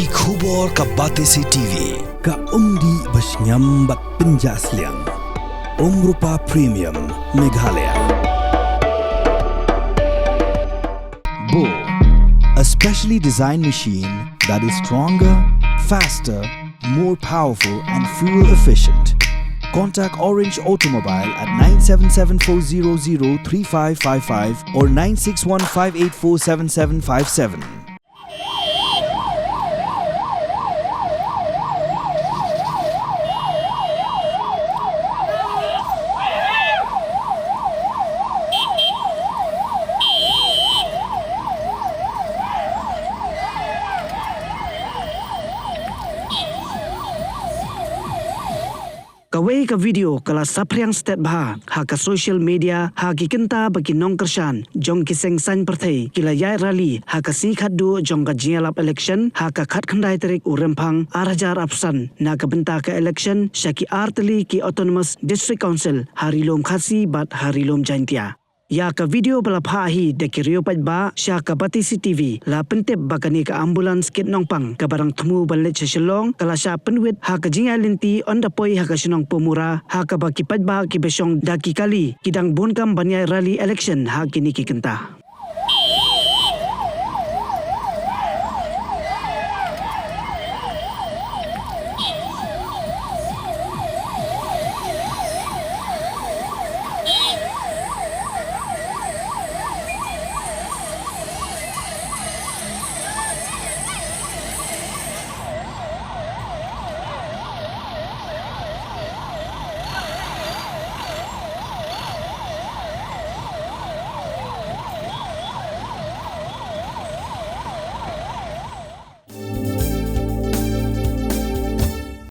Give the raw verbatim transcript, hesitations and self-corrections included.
Ki khubor ka Batesi T V, ka umdih ba shngiam bad pynjah sliang. Umrupa Premium, Meghalaya. Bo, a specially designed machine that is stronger, faster, more powerful and fuel efficient. Contact Orange Automobile at nine seven seven four zero zero three five five five or nine six one five eight four seven seven five seven. Kawei ka video ka la saphriang stet bha ha ka social media ha ki kynta ba ki nongkyrshan jong ki seng saiñ pyrthei ki la ïaid rally ha ka sngi khatduh jong ka jingïalap election ha ka khatkhyndai tarik u Rymphang ar hajar arphew san na ka bynta ka election sha ki artylli ki Autonomous District Council ha Ri Lum Khasi bad ha Ri Lum Jaiñtia. Ïa ka video ba la phah hi da ki riew paidbah sha ka Batesi T V la pyntip ba kane ka ambulance kit nongpang kaba dang thmu ban leit sha Shillong ka la shah pynwit ha ka jingïaid lynti ynda poi ha ka shnong Poumura ha kaba ki paidbah kiba shong da ki kali ki dang bun kam ban ïaid rally election ha kine ki kynta.